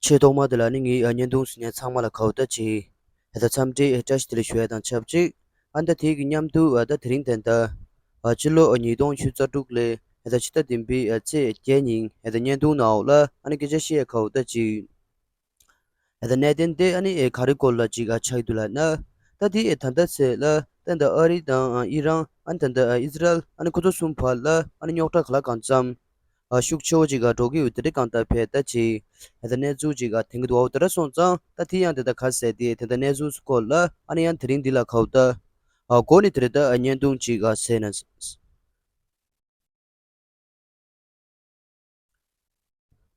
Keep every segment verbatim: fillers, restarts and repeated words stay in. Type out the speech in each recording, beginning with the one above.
ཆེས་ཐོག་མ་དེ་ལ་ནི་ངའི་ཨ་བརྙན་ཐུང་གཟིགས་མཁན་ཚང་མ་ལ་ཁ་བ་ད་ཅིག་ཨ་ད་འཚམས་འདྲི་ཨེ་བཀྲ་ཤིས་བདེ་ལེགས་ཞུ་ཡ་དང་ཆབས་ཅིག་ཨ་ད་དེ་གི་མཉམ་དུ་ཨ་ད་དེ་རིང་དེ་འདྲ་ཨ་ཕྱི་ལོ་ཉིས་སྟོང་ཉི་ཤུ་རྩ་དྲུག་ལོའི་ཨ་ད་ཕྱི་ཟླ་བདུན་པའི་ཨ་ཚེས་བརྒྱད་ཉིན་ཨ་ད་བརྙན་ཐུང་ནང་འོག་ལ་ཨ་ནི་སྐད་ཆ་བཤད་ཡ་ཁ་བ་ད་ཅིག་ཨ་ད་གནད་དོན་དེ་ཨ་ནི་ཨེ་ག་རེ་སྐོར་ལ་ཅིག་ཨ་ཆགས་ཀྱི་འདུག་ལབ་ན། ད་དེ་ཨེ་ད་ལྟ་ཚེ་ལ་ད་ད་ཨ་རི་དང་ཨ་ཨི་རན་ཨ་ད་ད་ཨ་ཨི་སི་རལ་ཨ་ནི་ཁོ་ཚོ་གསུམ་བར་ལ་ཨ་ནི་རྙོག་དྲ་ག་ལ་གང་འཚམ་ཨ་ཤུགས་ཆེ་བོ་ཅིག་ཨ་འགྲོ་གི་ཡོད་དེ་འདྲ་གང་ལྟར་བས་ད་ཅིག་ཨ་ད་གནས་ཚུལ་ཅིག་ཨ་ཐོན་གྱི་འདུག་བ། འོ་དེ་འདྲ་སོང་ཙང་ད་དེ་ཡང་དེ་ད་ག་ཟེར་དེ་དེ་ད་གནས་ཚུལ་སྐོར་ལ་ཨ་ནི་ཡང་དེ་རིང་འདི་ལ་ཁ་བ་ད་ཨ་འགོ་ནས་དེ་རེད་ད་ཨ་བརྙན་ཐུང་ཅིག་ཨ་ཟེར་ན།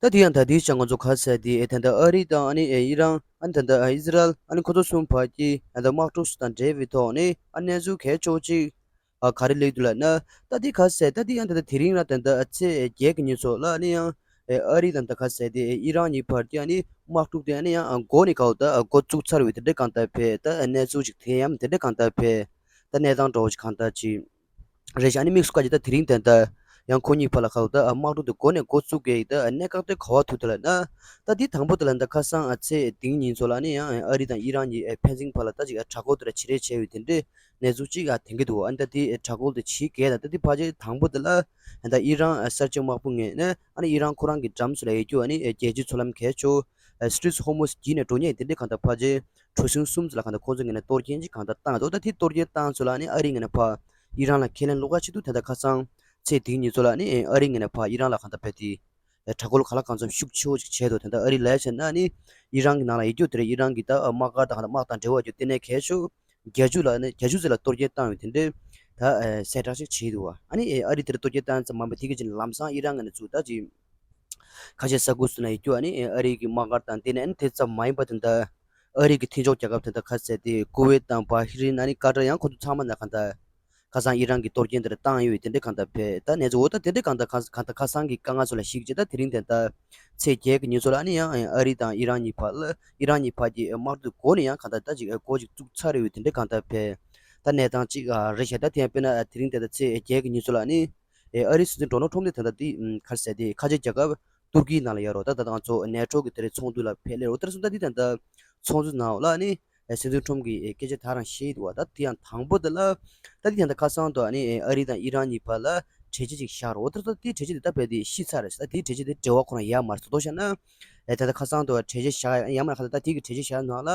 ད་དེ་ཡང་ད་དེའི་ཆ་ང་ཚོ་ག་ཟེར་དེ་ཨེ་ད་ལྟ་ཨ་རི་དང་ཨ་ནི་ཨེ་ཨི་རན་ཨ་ནི་ད་ལྟ་ཨ་ཨི་སི་རལ་ཨ་ནི་ཁོ་ཚོ་གསུམ་བར་གྱི་ཨ་ད་དམག་འཁྲུག་སོགས་དང་འབྲེལ་བའི་ཐོག་ནས་ཨ་གནས་ཚུལ་གལ་ཆེ་བོ་ཅིག་ཨ་ག་རེ་སླེབས་འདུག་ལབ་ན། ད་དེ་ག་ཟེར་ད་དེ་ཡང་ད་ལྟ་དེ་རིང་ར་ད་ལྟ་ཨ་ཚེས་བརྒྱད་ཀྱི་ཉིན་སོགས་ལ་ཨ་ནི་ཡང་ཨེ་ཨ་རི་དང་ད་ག་ཟེར་དེ་ཨེ་ཨི་རན་གཉིས་བར་གྱི་ཨ་ནི་དམག་འཁྲུག་དེ་ཨ་ནི་ཡང་ཨ་འགོ་ནས་ག་བ་ད་ཨ་འགོ་བཙུགས་ཚར་བའི་དེ་འདྲ་གང་ལྟར་བས་ད་ཨ་གནས་ཚུལ་ཅིག་དེ་ཡང་དེ་འདྲ་གང་ལྟར་བས་ད་གནས་སྟངས་འདྲ་བོ་ཅིག་གང་ལྟར་ཅིག་རེད་ཤག་ཨ་ནི་དམིགས་སུ་བཀར་གྱི་ད་དེ་རིང་དེ་འདྲ་ཡང་ཁོ་གཉིས་བར་ལ་ཁ་བ་ད་དམག་འཁྲུག་དེ་འགོ་ནས་འགོ་བཙུགས་ཀྱི་ད་གནད་འགག་དེ་ག་བ་ཐུག་དེ་ལ་ན། ད་དེ་དང་པོ་དེ་ལ་ད་ཁ་སང་ཨ་ཚེས་དེ་ཉིན་ཚོ་ལ་ནི་ཡང་ཨ་རི་དང་ཨི་རན་གྱི་ཨེ་ཕན་ཚུན་བར་ལ་ད་ཅིག་ཨ་དྲག་རྒོལ་དེ་ལ་ཇེ་རེ་ཇེ་བའི་དེ་འདྲའི་གནས་ཚུལ་ཅིག་ཨ་ཐོན་གྱི་འདུག་ཨ་ནི་ད་དེ་ཨེ་དྲག་རྒོལ་དེ་ཇེ་རྒྱས་དང་ད་དེ་ཕལ་ཆེར་དང་པོ་དེ་ལ་ད་ཨི་རན་ཨ་གསར་བརྗེ་དམག་དཔུང་ངོས་ནས་ཨ་ནི་ཨི་རན་ཁོ་རང་གི་འགྲམ་ཚོ་ལ་ཡོད་རྒྱུ་ཨ་ནི་ཨེ་རྒྱལ་སྤྱིའི་མཚོ་ལམ་གལ་ཆེ་ཨ་Strait of Hormuz བརྒྱུད་ནས་འགྲོ་མཁན་དེ་འདྲའི་གང་ལྟར་ཕལ་ཆེར་གྲུ་གཟིངས་གསུམ་ཙམ་ལ་གང་ལྟར་ཁོང་ཚོ་ངོས་ནས་གཏོར་སྐྱོན་ཅིག་གང་ལྟར་བཏང་འདུག་ད་དེ་གཏོར་སྐྱོན་བཏང་ཚོ་ལ་ནི་ཨ་རི་ངོས་ནས་ཕར་ཨི་རན་ལ་ཁས་ལེན་ལོག་ག་བྱེད་འདུག་དེ་འདྲ་ཁ་སང་ཚེས་དེའི་ཉིན་ཚོ་ལ་ནི་ཨ་རི་ངོས་ནས་ཕར་ཨི་རན་ལ་གང་ལྟར་བས་དེ་དྲག་རྒོལ་ག་ལ་གང་འཚམ་ཤུགས་ཆེ་བོ་ཅིག་བྱས་འདུག་དེ་འདྲ་ཨ་རི་ལ་བྱས་ན་ནི་ཨི་རན་གྱི་ནང་ལ་ཡོད་རྒྱུ་དེ་རེད། ཨི་རན་གྱི་ད་དམག་སྒར་དང་གང་ལྟར་དམག་དང་འབྲེལ་བ་ཡོད་རྒྱུ་དེ་ནས་གལ་ཤོས་བརྒྱད་ཅུ་ལ་ནི་བརྒྱད་ཅུ་ཙམ་ལ་གཏོར་སྐྱོན་བཏང་ཡོད་དེ་འདྲའི་ད་གསལ་བསྒྲགས་ཅིག་བྱས་འདུག་ཨ་ནི་ཨ་རི་དེར་གཏོར་སྐྱོན་བཏང་ཙམ་མ་འབད་དེ་གི་ཅིག་ལམ་སང་ཨི་རན་ངོས་ནས་ཚུར་ད་ཅིག་ཁ་ཆེ་ས་ཁུལ་སུ་ན་ཡོད་རྒྱུ་ཨ་ནི་ཨ་རི་གི་དམག་སྒར་དང་དེ་ནས་ཨ་ནི་དེ་ཙམ་མ་ཡིན་པ་དེ་འདྲ་ཨ་རི་གི་མཐུན་ཕྱོགས་རྒྱལ་ཁབ་དེ་འདྲ་ཁ་གསལ་ཏེ་ཀུ་ཝེད་དང་བྷ་ཧི་རིན་ཨ་ནི་ཀ་ཏར་ཡང་ཁོ་ཚོ་ཚང་མ་ན་གང་ལྟར་ཁ་སང་ཨི་རན་གྱི་གཏོར་སྐྱོན་དེ་འདྲ་བཏང་ཡོད་དེ་འདྲ་གང་ལྟར་བས་ད་གནས་ཚུལ་འོ་ད་དེ་འདྲ་གང་ལྟར་གང་ལྟར་ཁ་སང་གི་དཀའ་ངལ་ཚོ་ལ་གཞིགས་རྗེས་ད་དེ་རིང་དེ་ལྟར་ཚེས་བརྒྱད་ཀྱི་ཉིན་ཚོ་ལ་ཨ་ནི་ཡང་ཨ་རི་དང་ཨི་རན་གཉིས་བར་ལ་ཨི་རན་གཉིས་བར་གྱི་དམག་འཁྲུག་འགོ་ནས་ཡང་གང་ལྟར་ད་ཅིག་འགོ་ཅིག་བཙུགས་ཚར་ཡོད་དེ་འདྲ་གང་ལྟར་བས་ད་གནས་སྟངས་ཅིག་རེད་ཤག་ད་དེ་ཡང་དཔེར་ན་དེ་རིང་དེ་ལྟར་ཚེས་བརྒྱད་ཀྱི་ཉིན་ཚོ་ལ་ཨ་ནི། ཨེ་ཨ་རིའི་སྲིད་འཛིན་ཌོ་ནལ་ཊམ་དེ་ད་ལྟ་དེ་ཨམ་ག་རེ་ཟེར་དེ་ཁ་ཆེ་རྒྱལ་ཁབ་ཏུར་ཀིའི་ནང་ལ་ཡོད་རོགས་ད་ད་ང་ཚོ་ནེ་ཊོ་གི་དེ་རེད་ཚོགས་འདུ་ལ་ཕེབས་ལེ་རོགས་ད་སོང་ད་དེ་ད་ལྟ་ཚོགས་འདུ་ནང་ལ་ནི་ཨེ་སྲིད་འཛིན་ཊམ་གི་ཨེ་སྐད་ཆ་ད་རང་བཤད་འདུག་བ། ད་དེ་ཡང་དང་པོ་དེ་ལ་ད་དེ་ད་ལྟ་ཁ་སང་དུ་ནི་ཨེ་ཨ་རི་དང་ཨི་རན་གཉིས་བར་ལ་གྲོས་ཆོད་ཅིག་བཞག་རོགས་ད་ད་དེ་གྲོས་ཆོད་དེ་ད་བས་དེ་ཤི་ཚར་རེད། ད་དེ་གྲོས་ཆོད་དེ་འབྲེལ་བ་ཁོ་རང་ཡ་མ་རེད་ད་དོ་བཤད་ན་ཨེ་ད་ལྟ་ཁ་སང་དུ་གྲོས་ཆོད་བཞག་ཡ་མ་རེད། ཁ་ད་ད་དེ་གི་གྲོས་ཆོད་བཞག་ནང་ལ།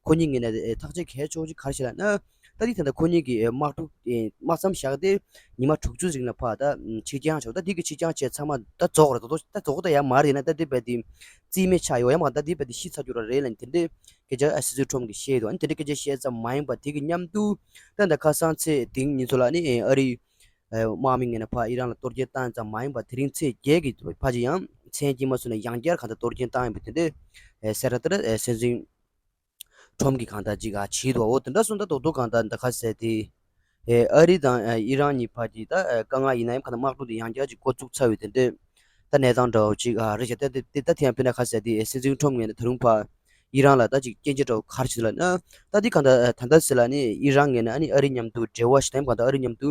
ཁོ་གཉིས་ངོས་ནས་ཨེ་ཐག་གཅོད་གལ་ཆེ་བོ་ཅིག་ག་རེ་བྱས་ལབ་ན། ད་དེ་ད་ལྟ་ཁོ་གཉིས་ཀྱི་ཨེ་དམག་འཁྲུག་ཨེ་དམག་མཚམས་བཞག་སྟེ་ཉི་མ་དྲུག་ཅུ་རིང་ལ་ཕར་ད་ཨམ་ཕྱིར་འགྱངས་བྱས། ད་དེ་གི་ཕྱིར་འགྱངས་བྱས་ཚང་མ་ད་རྫོགས་རེད། ད་རྫོགས་ད་རྫོགས་ད་ཡང་མ་རེད་ན་ད་དེ་བས་དེ་རྩིས་མེད་ཆགས་ཡོད་ཡ་མ་ད་དེ་བས་དེ་ཤི་ཚར་རྒྱུ་ར་རེད་ལབ་ནས་དེ་འདྲའི་སྐད་ཆ་ཨ་སྲིད་འཛིན་ཊམ་གྱིས་བཤད་འདུག་ཨ་ནི་དེ་འདྲའི་སྐད་ཆ་བཤད་ཙམ་མ་ཡིན་པ་དེ་གི་མཉམ་དུ་ད་ད་ཁ་སང་ཚེས་དེ་ཉིན་ཚོ་ལ་ནི་ཨེ་ཨ་རི་ཨེ་དམག་མི་ངོས་ནས་ཕར་ཨི་རན་ལ་གཏོར་སྐྱོན་བཏང་ཙམ་མ་ཡིན་པ་དེ་རིང་ཚེས་བརྒྱད་ཀྱི་ཕར་ཅིག་ཡང་མཚན་དཀྱིལ་མ་སོང་ནས་ཡང་བསྐྱར་གང་ལྟར་གཏོར་སྐྱོན་བཏང་ཡོད་པ་དེ་འདྲའི་ཨེ་གསལ་བསྒྲགས་དེ་འདྲ་ཨེ་སྲིད་འཛིན་ཁྲོམ་གྱི་གང་ལྟར་ཅིག་ཨ་བྱེད་འདུག་འོ་དེ་འདྲ་སོང་ད་རྡོག་རྡོག་གང་ལྟར་འདི་ག་ཟེར་དེ། ཨེ་ཨ་རི་དང་ཨེ་ཨི་རན་གཉིས་བར་གྱི་ད་ཨེ་དཀའ་ངལ་ཡིན་ན་ཡང་གང་ལྟར་དམག་འཁྲུག་དེ་ཡང་བསྐྱར་ཅིག་འགོ་བཙུགས་ཚར་བའི་དེ་འདྲའི་ད་གནས་སྟངས་འདྲ་བོ་ཅིག་ཨ་རེད་ཤག་ད་དེ་དེ་ད་དེ་ཡང་དཔེར་ན་ག་ཟེར་དེ་ཨེ་སྲིད་འཛིན་ཁྲོམ་ངོས་ནས་ད་རུང་ཕར་ཨི་རན་ལ་ད་ཅིག་སྐྱོན་བརྗོད་འདྲ་བོ་ག་རེ་བྱེད་ལབ་ན། ད་དེ་གང་ལྟར་ཨེ་ད་ལྟ་ཟེར་ལ་ནི་ཨི་རན་ངོས་ནས་ཨ་ནི་ཨ་རི་མཉམ་དུ་འབྲེལ་བ་ཞིག་དང་གང་ལྟར་ཨ་རི་མཉམ་དུ་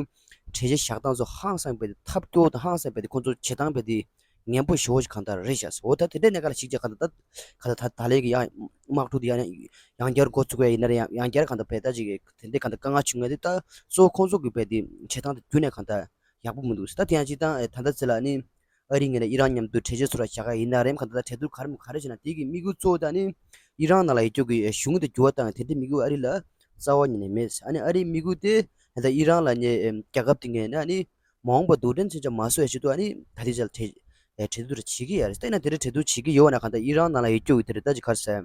གྲོས་ཆོད་བཞག་སྟངས་སོགས་ཧང་སངས་པའི་ཐབས་སྐྱོ་དང་ཧང་སངས་པའི་དེ་ཁོང་ཚོ་བྱེད་སྟངས་པའི་དེ། ངན་པོ་ཞེ་པོ་ཞིག་གང་ལྟར་རེད་ཤག་འོ་ད་དེ་འདྲའི་གནད་འགག་ལ་གཞིགས་བྱས་གང་ལྟར་ད་གང་ལྟར་ད་ད་ལན་གྱི་ཡང་དམག་འཁྲུག་དེ་ཡང་ཡང་བསྐྱར་འགོ་ཚུགས་པ་ཡིན་ན་རེད། ཡང་ཡང་བསྐྱར་གང་ལྟར་བས་ད་ཅིག་དེ་འདྲའི་གང་ལྟར་དཀའ་ངལ་བྱུང་ངེས་དེ་ད་གཙོ་བོ་ཁོང་ཚོ་གི་བས་དེ་བྱེད་སྟངས་དེ་རྒྱུན་ནས་གང་ལྟར་ཡག་པོ་མི་འདུག་ད་དེ་ཡང་སྤྱིར་བཏང་ད་ལྟ་ཚེ་ལ་ནི་ཨ་རི་ངོས་ནས་ཨི་རན་མཉམ་དུ་གྲོས་ཆོད་ཚོ་ར་བཞག་ག་ཡིན་ན་རེད། གང་ལྟར་ད་གྲོས་བསྡུར་ག་རེ་མོ་ག་རེ་བྱས་ན་དེ་གི་དམིགས་ཡུལ་གཙོ་བོ་ད་ནི་ཨི་རན་ནང་ལ་ཡོད་རྒྱུ་གི་གཞུང་དེ་འགྱུར་བ་བཏང་དེ་འདྲའི་དམིགས་ཡུལ་ཨ་རི་ལ་རྩ་བ་ཉིད་ནས་མེད། ཨ་ནི་ཨ་རིའི་དམིགས་ཡུལ་དེ་ད་ལྟ་ཨི་རན་ལ་ནི་རྒྱལ་ཁབ་དེ་ངོས་ནས་ནི། མ་འོངས་པར་རྡུལ་ཕྲན་མཚོན་ཆ་མ་བཟོ་ཡ་ཆེད་དུ་ཨ་ནི་ད་ལྟའི་ཆར་གྲོས་ཨེ་གྲོས་བསྡུར་བྱེད་ཀྱི་ཡོད་རེད། ད་ཡིན་ན་དེ་འདྲའི་གྲོས་བསྡུར་བྱེད་ཀྱི་ཡོད་ན་གང་ལྟར་ཨི་རན་ནང་ལ་ཡོད་རྒྱུ་གི་དེ་འདྲ་ད་ཅི་ག་རེ་ཟེར།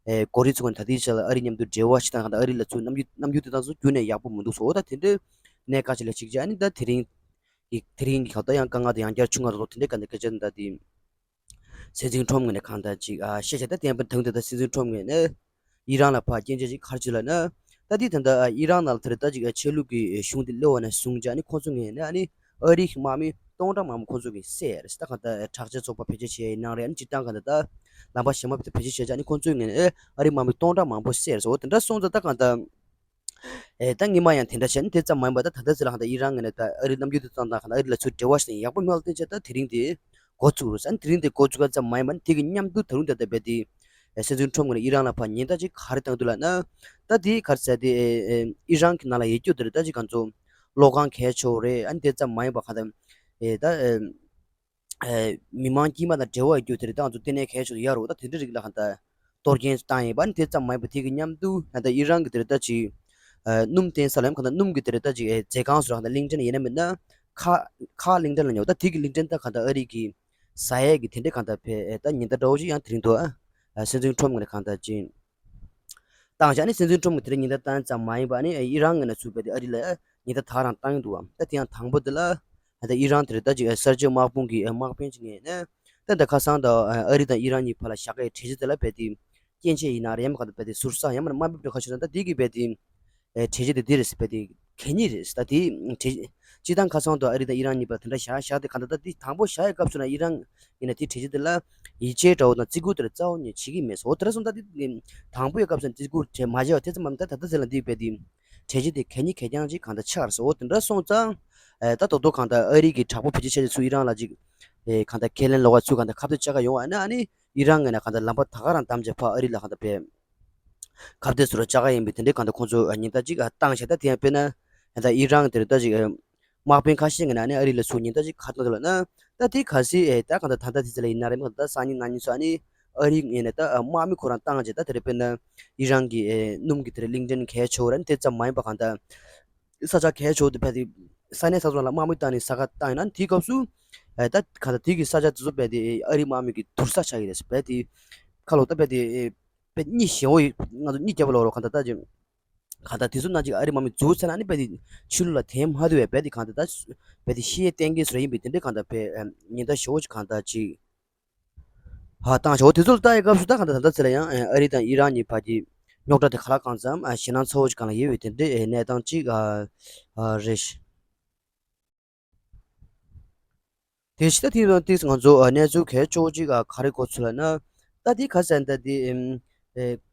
ཨེ་གོ་རིམ་ཚུགས་ན་ད་ལྟའི་ཆར་ལ་ཨ་རི་མཉམ་དུ་འབྲེལ་བ་ཞིག་དང་གང་ལྟར་ཨ་རི་ལ་ཚུར་རྣམ་འགྱུར་རྣམ་འགྱུར་དེ་དག་ཚོ་རྒྱུན་ནས་ཡག་པོ་མི་འདུག་སོ། འོ་ད་དེ་འདྲའི་གནད་འགག་ཅིག་ལ་གཅིག་བྱས་ཨ་ནི་ད་དེ་རིང་གི་དེ་རིང་གི་གང་ལྟར་ཡང་དཀའ་ངལ་དེ་ཡང་བསྐྱར་བྱུང་ང་ད་དོ་དེ་འདྲའི་ག་འདི་སྐད་ཆ་འདི་ད་དེ། སྲིད་འཛིན་ཁྲོམ་ངོས་ནས་གང་ལྟར་ཅིག་ཨ་བཤད་བྱས་ད་དེ་ཡང་པའི་དང་དེ་ད་སྲིད་འཛིན་ཁྲོམ་ངོས་ནས་ཨི་རན་ལ་ཕར་སྐྱོན་བརྗོད་ཅིག་ག་རེ་བྱས་ལབ་ན། ད་དེ་ད་ལྟ་ཨི་རན་ནང་ལ་དེར་ད་ཅིག་ཆོས་ལུགས་ཀྱི་གཞུང་དེ་སླེབས་པ་ནས་བཟུང་ཅིག་ཨ་ནི་ཁོང་ཚོ་ངོས་ནས་ཨ་ནི་ཨ་རིའི་དམག་མི་སྟོང་ཕྲག་མང་པོ་ཁོང་ཚོ་གིས་བསད་རེད། ད་གང་ལྟར་དྲག་ཆས་ཚོགས་པ་བེད་སྤྱོད་བྱས་ཡིན་ནའང་རེད། ཨ་ནི་སྤྱིར་བཏང་གང་ལྟར་ད་ལམ་པ་གཞན་པ་བེད་སྤྱོད་བྱས་ཅིག་ཨ་ནི་ཁོང་ཚོའི་ངོས་ནས་ཨ་རིའི་དམག་མི་སྟོང་ཕྲག་མང་པོ་བསད་རེད་ཟེར། འོ་དེ་འདྲ་སོང་ཙང་ད་གང་ལྟར། ཨེ་ད་སྔོན་མ་ཡང་དེ་འདྲ་བྱས་ནས་དེ་ཙམ་མ་ཡིན་པར་ད་ད་ལྟ་ཚེ་ལ་གང་ལྟར་ཨི་རན་ངོས་ནས་ད་ཨ་རིའི་རྣམ་འགྱུར་དེ་བཏང་དང་གང་ལྟར་ཨ་རི་ལ་ཚུར་འབྲེལ་བ་ཞིག་ཡག་པོ་མེད་པ་ལ་བརྟེན་བྱས་ད་དེ་རིང་དེ་ འགོ་བཙུགས་རུ་ཟེར། དེ་རིང་དེ་འགོ་བཙུགས་ཀ་ཙམ་མ་ཡིན་པར་དེ་གི་མཉམ་དུ་ད་རུང་ད་ལྟ་བས་དེ་སྲིད་འཛིན་ཁྲོམ་གྱིས་ཨི་རན་ལ་ཕར་ཉེན་བརྡ་ཅིག་ག་རེ་བཏང་འདུག་ལབ་ན། ད་དེ་ག་རེ་ཟེར་དེ་ཨི་རན་གྱི་ནང་ལ་ཡོད་རྒྱུ་དེ་རེད། ད་ཅིག་གང་ཚོ་གློག་ཁང་གལ་ཆེ་བོ་རེད། ཨ་ནི་དེ་ཙམ་མ་ཡིན་པ་གང་ལྟར་ཨེ་ད་ཨེ་ཨེ་མི་མང་དཀྱུས་མ་དང་འབྲེལ་བ་ཡོད་རྒྱུ་དེ་རེད། ད་ང་ཚོ་ལྟེ་གནས་གལ་ཆེ་བོ་ཡོད་རེད། ད་དེ་འདྲ་རིགས་ལ་གང་ལྟར་གཏོར་སྐྱོན་བཏང་ཡིན་པ། ཨ་ནི་དེ་ཙམ་མ་ཡིན་པ་དེ་གི་མཉམ་དུ་ད་ལྟ་ཨི་རན་གྱི་དེ་རེད། ད་ཅིག་ཨེ་སྣུམ་བཏོན་ས་ལ་ཡང་གང་ལྟར་སྣུམ་གྱི་དེ་རེད། ད་ཅིག་ཨེ་མཛོད་ཁང་སོགས་ལ་གང་ལྟར་གླིང་ཕྲན་ཡིན་ན་མིན་ན་ཁ་ཁ་གླིང་ཕྲན་ལ་ཉོ། ད་དེ་གི་གླིང་ཕྲན་ད་གང་ལྟར་ཨ་རི་གི་ཟ་ཡས་ཀྱི་དེ་འདྲའི་གང་ལྟར་བས་ཨེ་ད་ཉེན་བརྡ་འདྲ་བོ་ཅིག་ཡང་དེ་རིང་དུ་ཨ་སྲིད་འཛིན་ཁྲོམ་གྱིས་གང་ལྟར་ཅིག་བཏང་བྱས། ཨ་ནི་སྲིད་འཛིན་ཁྲོམ་གྱིས་དེ་རིང་ཉེན་བརྡ་བཏང་ཙམ་མ་ཡིན་པ། ཨ་ནི་ཨི་རན་གྱིས་ནས་ཚུར་བས་དེ་ཨ་རི་ལ་ཉེན་བརྡ་ད་ག་རང་བཏང་གི་འདུག་བ། ད་དེ་ཡང་དང་པོ་དེ་ལ་ད་ཨི་རན་དེ་རེད། ད་ཅིག་གསར་བརྗེ་དམག་དཔུང་གི་དམག་དཔོན་ཅིག་ངོས་ནས་ད་ད་ཁ་སང་ད་ཨ་རི་དང་ཨི་རན་གཉིས་བར་ལ་བཞག་གི་གྲོས་གཞི་དེ་ལ་བས་དེ་རྐྱེན་བྱས་ཡིན་ན་རེད། ཡང་མིན་གང་ལྟར་བས་དེ་ཟུར་ཟ་ཡང་མིན་དམའ་འབེབས་འདྲ་ཁ་ཤས་ན་ད་དེ་གི་བས་དེ་ཨེ་གྲོས་གཞི་དེ་འདི་རེད་ཟེར་བས་དེ་གད་སྙིགས་རེད་ཟེར། ད་དེ་གྲོས་སྤྱིར་བཏང་ཁ་སང་དུ་ཨ་རི་དང་ཨི་རན་གཉིས་བར་དེ་འདྲ་བཞག་བཞག་དེ་གང་ལྟར་ད་དེ་དང་པོ་བཞག་ཡའི་སྐབས་སུ་ན་ཨི་རན་ཡིན་ན་དེ་གྲོས་གཞི་དེ་ལ་ཡིད་ཆེས་འདྲ་བོ་དང་བརྩི་བཀུར་དེ་རྩ་བ་ཉིད་བྱེད་ཀྱི་མེད་ཟེར། འོ་དེ་འདྲ་སོང་ཙང་དེ་དང་པོའི་སྐབས་སུ་ན་བརྩི་བཀུར་བྱས་མ་བྱས་པ་དེ་ཙམ་མམ། ད་ད་ལྟ་ཟེར་ལ་འདི་བས་དེ་གྲོས་གཞི་དེ་གད་སྙིགས་གད་རྐྱང་ཅིག་གང་ལྟར་ཆགས་རེད་ཟེར། འོ་དེ་འདྲ་སོང་ཙང་ཨེ་ད་དོ་དོ་གང་ལྟར་ཨ་རི་གི་དྲག་པོ་བེད་སྤྱོད་བྱས་ཏེ་ཚུར་ཨི་རན་ལ་ཅིག་ཨེ་གང་ལྟར་ཁས་ལེན་ལོག་ག་ཚུར་གང་ལྟར་ཁ་གཏད་བཅག་ག་ཡོང་བ་ན། ཨ་ནི་ཨི་རན་ངོས་ནས་གང་ལྟར་ལམ་པ་ད་ག་རང་བདམས་བྱས་ཕར་ཨ་རི་ལ་གང་ལྟར་བས་ཁ་གཏད་ཚུར་བཅག་ག་ཡིན་པའི་དེ་འདྲའི་གང་ལྟར་ཁོང་ཚོ་ཉེན་བརྡ་ཅིག་བཏང་བྱས། ད་དེ་ཡང་དཔེར་ན་ད་ཨི་རན་དེར་ད་ཅིག་དམག་དཔོན་ཁ་ཤས་ངོས་ནས་ཨ་ནི་ཨ་རི་ལ་ཚུར་ཉེན་བརྡ་ཅིག་ག་རེ་བཏང་འདུག་ལབ་ན། ད་དེ་གལ་སྲིད་ཨེ་ད་གང་ལྟར་ད་ལྟ་དེ་ཚོ་ལ་ཡིན་ན་རེད། མ་གང་ལྟར་སང་ཉིན་གནངས་ཉིན་ཚོ་ཨ་ནི་ཨ་རི་ངོས་ནས་ད་དམག་མི་ཁོ་རང་བཏང་བྱས། ད་དེ་རེད། དཔེར་ན་ཨི་རན་གྱི་ཨེ་སྣུམ་གྱི་དེ་རེད་གླིང་ཕྲན་གལ་ཆེ་བོ་རེད། དེ་ཙམ་མ་ཡིན་པ་གང་ལྟར་ས་ཆ་གལ་ཆེ་བོ་དེ་བས་དེ་ས་གནས་ས་ཚོ་ལ་དམག་མི་བཏང་ནས་ས་ཁ་བཏང་ཡིན་ན། དེའི་སྐབས་སུ་ཨེ་ད་གང་ལྟར་དེ་གི་ས་ཆ་དེ་ཚོ་བས་དེ་ཨ་རི་དམག་མི་གི་དུར་ས་ཆགས་ཀྱི་རེད་ཟེར། བས་དེ་ཁ་ལོ་ད་བས་དེ་ཨེ་བས་གཉིད་ཞེ་བོ་ཡོད། ང་ཚོ་གཉིད་བརྒྱབ་པ་ལོག་རོགས་གང་ལྟར་ད་ཅིག་གང་ལྟར་དེ་ཚོ་ནང་ཅིག་ཨ་རི་དམག་མི་འཛུལ་ཚར་ན་ནི་བས་དེ་ཕྱི་ལོགས་ལ་དེ་མ་བསྡུ་བས་བས་དེ་གང་ལྟར་ད་བས་དེ་ཤི་ཡས་གཏན་འཁེལ་བཟོ་ཡིན་པའི་དེ་འདྲའི་གང་ལྟར་བས་ཉེན་བརྡ་ཞེ་བོ་ཅིག་གང་ལྟར་ཅིག་ཧ་བཏང་བྱའོ། དེ་ཚོ་ལ་ལྟ་ཡི་སྐབས་སུ་ད་གང་ལྟར་ད་ལྟ་ཚེ་ལ་ཡང་ཨ་རི་དང་ཨི་རན་གཉིས་བར་གྱི་རྙོག་དྲ་དེ་ག་ལ་གང་འཚམ་ཞེད་སྣང་ཚ་བོ་ཅིག་སྒང་ལ་ཡོད་པའི་དེ་འདྲའི་གནས་སྟངས་ཅིག་རེད། དེ་ཕྱི་ད་དེ་ཡང་ཏིས་ང་ཚོ་གནས་ཚུལ་གལ་ཆེ་བོ་ཅིག་ག་རེ་གོ་ཚུལ་ལ་ན། ད་དེ་ག་ཟེར་ན་ད་དེ་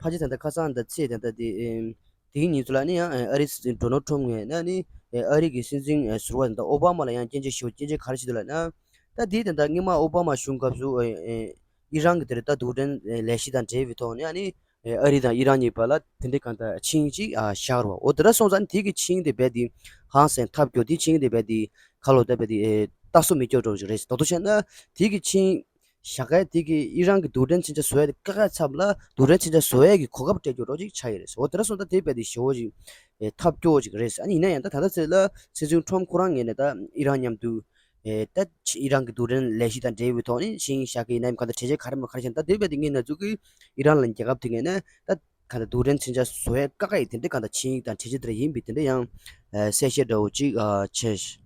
ཕལ་ཆེར་ད་ལྟ་ཁ་སང་ད་ཚེས་ད་ལྟ་དེ། དེའི་ཉིན་ཚོ་ལ་ནི་ཡང་ཨ་རིའི་སྲིད་འཛིན་ཌོ་ནལ་ཊམ་ངོས་ནས་ནི་ཨ་རི་གི་སྲིད་འཛིན་ཟུར་པ་དང་ཨོ་བྷ་མ་ལ་ཡང་སྐྱོན་བརྗོད་ཞུ་སྐྱོན་བརྗོད་ག་རེ་བྱེད་འདུག་ལབ་ན། ད་དེའི་དེ་འདྲ་སྔོན་མ་ཨོ་བྷ་མ་གཞུང་སྐབས་སུ་ཨི་རན་གྱི་དེར་ད་རྡུལ་ཕྲན་ལས་གཞི་དང་འབྲེལ་བའི་ཐོག་ནས་ཨ་ནི་ཨ་རི་དང་ཨི་རན་གཉིས་བར་ལ་དེ་འདྲའི་གང་ལྟར་ཆིངས་ཅིག་བཞག་རོགས། འོ་དེ་འདྲ་སོང་ཙང་དེ་གི་ཆིངས་དེ་རྦད་དེ་ཧང་སང་ཐབས་སྐྱོ། དེ་ཆིངས་དེ་རྦད་དེ་ཁ་ལོ་ད་རྦད་དེ་ལྟ་སོ་མི་སྐྱོ་འགྲོ་ཞིག་རེད། ད་དུ་བྱས་ན་དེ་གི་ཆིངས་བཞག་ག་དེ་གི་ཨི་རན་གྱི་རྡུལ་ཕྲན་མཚོན་ཆ་བཟོ་ཡ་དེ་བཀག་ཡ་ཚབ་ལ་རྡུལ་ཕྲན་མཚོན་ཆ་བཟོ་ཡ་གི་གོ་སྐབས་སྤྲད་རྒྱུ་འདྲ་ཅིག་ཆགས་ཡོད་རེད། འོ་དེ་འདྲ་སོང་ཙང་དེ་རྦད་དེ་ཞེ་བོ་ཅིག་ཨེ་ཐབས་སྐྱོ་བོ་ཅིག་རེད། ཨ་ནི་ཡིན་ན་ཡང་ད་ད་ལྟ་ཚེ་ལ་སྲིད་འཛིན་ཊམ་ཁོ་རང་ངོས་ནས་ད་ཨི་རན་མཉམ་དུ་ཨེ་ད་ཨི་རན་གྱི་རྡུལ་ཕྲན་ལས་གཞི་དང་འབྲེལ་བའི་ཐོག་ནས་ཆིངས་བཞག་གི་ཡིན་ན་ཡང་གང་ལྟར་གྲོས་ཆོད་ག་རེ་མ་ག་རེ་བྱས་ན། ད་དེ་རྦད་དེ་ངས་ན་ཚུགས་ཀྱི་ཨི་རན་ལ་རྒྱལ་ཁབ་དེ་ངོས་ནས་ད་གང་ལྟར་རྡུལ་ཕྲན་མཚོན་ཆ་བཟོ་ཡ་བཀག་ཡ་དེ་འདྲ་གང་ལྟར་ཆིངས་དང་གྲོས་ཆོད་དེ་འདྲ་ཡིན་པའི་དེ་འདྲ་ཡང་ཨེ་གསལ་བཤད་འདྲ་བོ་ཅིག་ཨ་བྱས།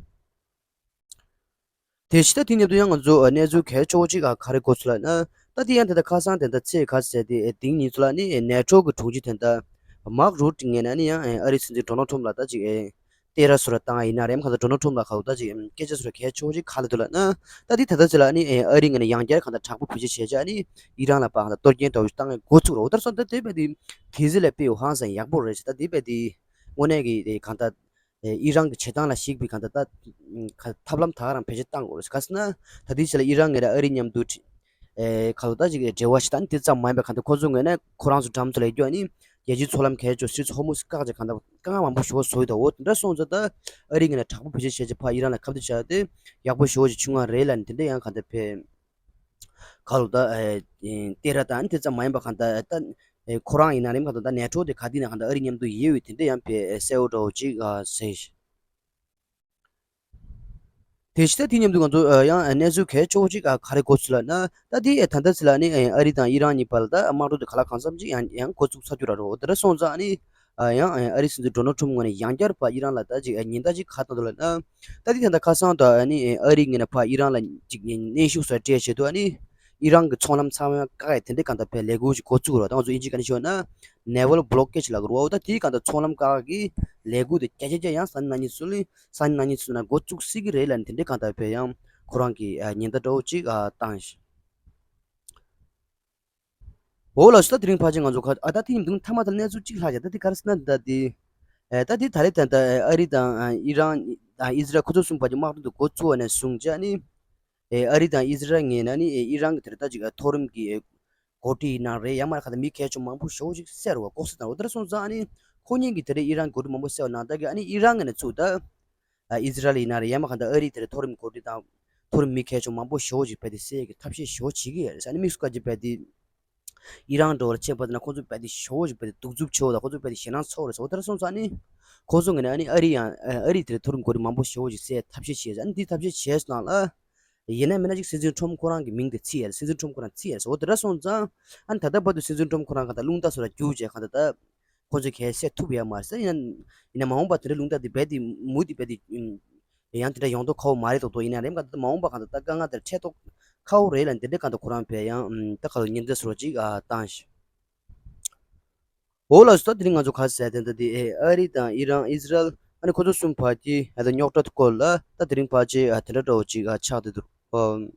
དེ་ཕྱི་ད་དེ་མཉམ་དུ་ཡང་ང་ཚོ་གནས་ཚུལ་གལ་ཆེ་བོ་ཅིག་ག་རེ་གོ་ཚུལ་ལབ་ན། ད་དེ་ཡང་དེ་ལྟར་ཁ་སང་དེ་ལྟར་ཚེས་ག་ཟེར་དེ་དེང་ཉིན་ཚོ་ལ་ནི་ནེ་ཊོ་གི་དྲུང་ཆེ་དེ་ལྟར་མཱག་རུ་ཊི་ངོས་ནས་ནི་ཡང་ཨ་རིའི་སྲིད་འཛིན་ཌོ་ནལ་ཊམ་ལ་ད་ཅིག་ཨེ་སྟེར་ར་སུ་ར་བཏང་ཡིན་ན་རེམ་ཁ་ད་ཌོ་ནལ་ཊམ་ལ་ཁ་ལོ་ད་ཅིག་སྐད་ཆ་སུ་ར་གལ་ཆེ་བོ་ཅིག་ག་ལ་འདུག་ལབ་ན། ད་དེ་ད་ལྟ་ཅིག་ལ་ནི་ཨ་རི་ངོས་ནས་ཡང་བསྐྱར་གང་ལྟར་དྲག་པོ་བེད་སྤྱོད་བྱས་བྱས་ནི་ཨི་རན་ལ་ཕར་གང་ལྟར་གཏོར་སྐྱོན་འདྲ་བོ་ཞིག་བཏང་ཡ་འགོ་བཙུགས་རོགས། ད་སོང་ད་དེ་རྦད་དེ་དེ་ཟི་ལ་དཔེ་ཡོད་ཧང་སང་ཡག་པོ་རེད་ཟེར། ད་དེ་རྦད་དེ་དངོས་གནས་ཀྱི་གང་ལྟར་ཨེ་ཨི་རན་གྱི་བྱེད་སྟངས་ལ་གཞིགས་པའི་གང་ལྟར་ད་ཐབས་ལམ་ད་ག་རང་བེད་སྤྱོད་བཏང་དགོས་རེད། ག་ཟེར་ན་ད་ལྟའི་ཆ་ལ་ཨི་རན་ངོས་ནས་ཨ་རི་མཉམ་དུ་ཨེ་ག་ལོ་ད་ཅིག་འབྲེལ་བ་ཞིག་དང་དེ་ཙམ་མ་ཡིན་པའི་གང་ལྟར་ཁོ་ཚོ་ངོས་ནས་ཁོ་རང་ཚོ་འགྲམ་ཚོ་ལ་ཡོད་རྒྱུ་ཨ་ནི་རྒྱལ་སྤྱིའི་མཚོ་ལམ་གལ་ཆེ་སུད་སི་ཧོར་མུ་སི་བཀག་བྱས་གང་ལྟར་དཀའ་ངལ་མང་པོ་ཞེ་པོ་བཟོ་ཡི་ད། འོ་དེ་འདྲ་སོང་ཙང་ད་ཨ་རི་ངོས་ནས་དྲག་པོ་བེད་སྤྱོད་བྱས་བྱས་ཕར་ཨི་རན་ལ་ཁ་གཏད་བཅག་དེ་ཡག་པོ་ཞེ་པོ་ཅིག་བྱུང་བ་རེད་ལབ་ནས་དེ་འདྲ་ཡང་གང་ལྟར་ཕེབས། ག་ལོ་ད་ཨེ་ཨེ་སྟེར་ར་དང་དེ་ཙམ་མ་ཡིན་པ་གང་ལྟར་ད་ཨེ་ཁོ་རང་ཡིན་ན་རེམ་གང་ལྟར་ད་ནེ་ཊོ་དེ་ག་དུས་ནས་གང་ལྟར་ཨ་རི་མཉམ་དུ་ཡོད་པའི་དེ་འདྲ་ཡང་དཔེ་གསལ་བོ་འདྲ་བོ་ཅིག་ཨ་ཟེར། དེ་ཕྱི་ད་དེ་མཉམ་དུ་ང་ཚོ་ཨ་ཡང་ཨ་གནས་ཚུལ་གལ་ཆེ་བོ་ཅིག་ཨ་ག་རེ་གོ་ཚུལ་ལབ་ན། ད་དེ་ཨེ་ད་ལྟ་ཚེ་ལ་ནི་ཨེ་ཨ་རི་དང་ཨི་རན་གཉིས་བར་ལ་ད་དམག་འཁྲུག་དེ་ག་ལ་གང་འཚམ་ཅིག་ཡང་ཡང་འགོ་བཙུགས་ཚར་རྒྱུ་ར་རོ། དེ་འདྲ་སོང་ཙང་ནི་ཨ་ཡང་ཨ་རིའི་སྲིད་འཛིན་ཌོ་ནལ་ཊམ་ངོས་ནས་ཡང་བསྐྱར་ཕར་ཨི་རན་ལ་ད་ཅིག་ཉེན་བརྡ་ཅིག་ག་བཏང་འདུག་ལབ་ན། ད་དེ་ད་ལྟ་ཁ་སང་ད་ཨ་ནི་ཨ་རིའི་ངོས་ནས་ཕར་ཨི་རན་ལ་ཅིག་གནོན་ཤུགས་སུ་སྤྲད་བྱས་འདུག་ཨ་ནི་ཨི་རན་གྱི་ཚོང་ལམ་ཚང་མ་བཀག་ཡ་དེ་འདྲའི་གང་ལྟར་ཕར་ལས་འགུལ་ཅིག་འགོ་བཙུགས་རོགས། ད་ང་ཚོ་ཨིན་ཇི་ག་ནས་ཤོད་ན་Naval Blockade ལབ་དགོས་རེད་བ། ད་དེའི་གང་ལྟར་ཚོང་ལམ་བཀག་གི་ལས་འགུལ་དེ་བརྒྱ་ཆ་བརྒྱ་ཡང་ས་གནས་ཉིན་ཚོ་ལ་ས་གནས་ཉིན་ཚོ་ན་འགོ་བཙུགས་སྲིད་ཀྱི་རེད་ལབ་ནས་དེ་འདྲའི་གང་ལྟར་ཕར་ཡང་ཁོ་རང་གིས་ཉེན་བརྡ་འདྲ་བོ་ཅིག་བཏང་ཞིང་། འོ་ལགས་སོ། ད་དེ་རིང་ཕལ་ཆེར་ང་ཚོ་ཁ་ཨ་ད་དེ་ཡིན་དུས་མཐའ་མ་དེར་གནས་ཚུལ་གཅིག་ལྷག་བྱས། ད་དེ་ག་རེ་ཟེར་ན་ད་དེ་ཨེ་ད་དེ་ད་རེས་ད་ད་ཨ་རི་དང་ཨི་རན་དང་ཨི་ཟི་རལ་ཁོ་ཚོ་གསུམ་བར་གྱི་དམག་འཁྲུག་དེ་འགོ་བཙུགས་པ་ནས་བཟུང་བྱས་ནི་ ཨེ་ཨ་རི་དང་ཨི་ཟི་རལ་གཉིས་ནས་ཨ་ནི་ཨེ་ཨི་རན་གྱི་དེ་རེད་ད་ཅིག་ཨ་མཐོ་རིམ་གྱི་ཨེ་འགོ་ཁྲིད་ཡིན་ན་རེད། ཡང་མ་རེད་གང་ལྟར་མི་གལ་ཆུང་མང་པོ་ཞེ་པོ་ཅིག་བསད་རེད་བ། ལྐོག་ཟ་བཏང་རེད། དེ་འདྲ་སོང་ཙང་ཨ་ནི་ཁོ་གཉིས་ཀྱིས་དེ་རིང་ཨི་རན་འགོ་ཁྲིད་མང་པོ་བསད་པ་ནང་ལྟར་གྱི་ཨ་ནི་ཨི་རན་གྱི་ནས་ཚུགས་ད། ཨ་ཨི་ཟི་རལ་ཡིན་ན་རེད། ཡང་མ་གང་ལྟར་ཨ་རི་དེ་རེད་མཐོ་རིམ་འགོ་ཁྲིད་དང་མཐོ་རིམ་མི་གལ་ཆུང་མང་པོ་ཞེ་པོ་ཅིག་བས་དེ་བསད་ཀྱི་ཐབས་ཤེས་ཞེ་པོ་བྱེད་ཀྱི་ཡོད་རེད། ཨ་ནི་དམིགས་སུ་བཀར་གྱི་བས་དེ། ཨི་རན་འདྲ་བོ་ལ་ཕྱིན་པ་དེ་ན་ཁོ་ཚོ་རྦད་དེ་ཞེ་པོ་ཅིག་རྦད་དེ་གདུག་རྩུབ་ཆེ་བ་དང་ཁོ་ཚོ་རྦད་དེ་ཞེད་སྣང་ཚ་བོ་རེད་ཟེར་བ་དེ་འདྲ་སོང་ཙང་ནི། ཁོ་ཚོ་ངོས་ནས་ཨ་ནི་ཨ་རི་ཡང་ཨ་རི་དེར་མཐོ་རིམ་འགོ་ཁྲིད་མང་པོ་ཞེ་པོ་ཅིག་བསད་ཐབས་ཤེས་བྱས་ཨ་ནི་འདི་ཐབས་ཤེས་བྱས་སོང་ན་ལ། ཡིན་ན་མིན་ན་ཅིག་སྲིད་འཛིན་ཁྲོམ་ཁོ་རང་གི་མིང་དེ་བརྩི་ཡ་རེད། སྲིད་འཛིན་ཁྲོམ་ཁོ་རང་བརྩི་ཡ་རེད་ཟེར་བ་དེ་འདྲ་སོང་ཙང་། ཨ་ནི་ད་ལྟ་བར་དུ་སྲིད་འཛིན་ཁྲོམ་ཁོ་རང་གང་ལྟར་རླུང་རྟ་སོགས་ལ་རྒྱུག་བྱས་གང་ལྟར་ད། ཁོ་ཚོས་གལ་བསད་ཐུབ་ཡ་མ་རེད་ཟེར། ཡིན་ན་ཡིན་ན་མ་འོངས་པ་དེ་འདྲ་རླུང་རྟ་དེ་རྦད་དེ་མུ་མཐུད་རྦད་དེ། ཡང་དེ་འདྲ་ཡོང་མདོག་ཁ་པོ་མ་རེད་མདོག་མདོག་ཡིན་ན་རེད། གང་ལྟར་མ་འོངས་པ་གང་ལྟར་ད་དཀའ་ངལ་དེར་འཕྲད་མདོག་ཁ་པོ་རེད་ལ། འདི་འདྲའི་གང་ལྟར་ཁོ་རང་བས་ཡང་ད་ག་ལ་ཉེན་བརྡ་སོགས་ཅིག་ཨ་བཏང་ཞིང་། འོ་ལགས་སོ། ད་དེ་རིང་ང་ཚོ་ག་རེ་ཟེར་དེ་འདྲ་དེ་ཨེ་ཨ་རི་དང་ཨི་རན་ཨི་ཟི་རལ་ཨ་ནི་ཁོ་ཚོ་གསུམ་བར་གྱི་ཨ་ད་རྙོག་དྲ་སྐོར་ལ་ད་དེ་རིང་ཕལ་ཆེར་ཨ་དེ་འདྲ་འདྲ་བོ་ཅིག་ཨ་ཆགས་བསྡད་འདུག་ཨོ།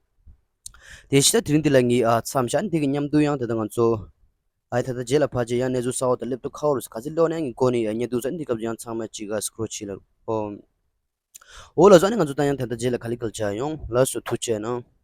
དེ་བཞིན་ད་དེ་རིང་འདི་ལ་ངས་ཨ་མཚམས་བཞག་ནས་དེ་གི་མཉམ་དུ་ཡང་ད་ལྟ་ང་ཚོ་ཨ་ད་ལྟ་རྗེས་ལ་ཕལ་ཆེར་ཡང་གནས་ཚུལ་གསར་བ་དང་སླེབས་དུས་ཁ་བོ་རུ་ག་ཚོད་སླེབས་ན་ངས་འགོ་ནས་ཡང་བརྙན་ཐུང་ཟ་ནས་འདི་སྐབས་སུ་ཡང་ཚང་མ་ཅིག་ཨ་སྐྲོ་བྱེད་ལ་ཨོ། འོ་ལགས་སོ། ཨ་ནི་ང་ཚོ་ད་ཡང་ད་ལྟ་རྗེས་ལ་ག་ལེ་ག་ལེ་བྱ་ཡོང་། ལགས་སོ། ཐུགས་རྗེ་གནང་།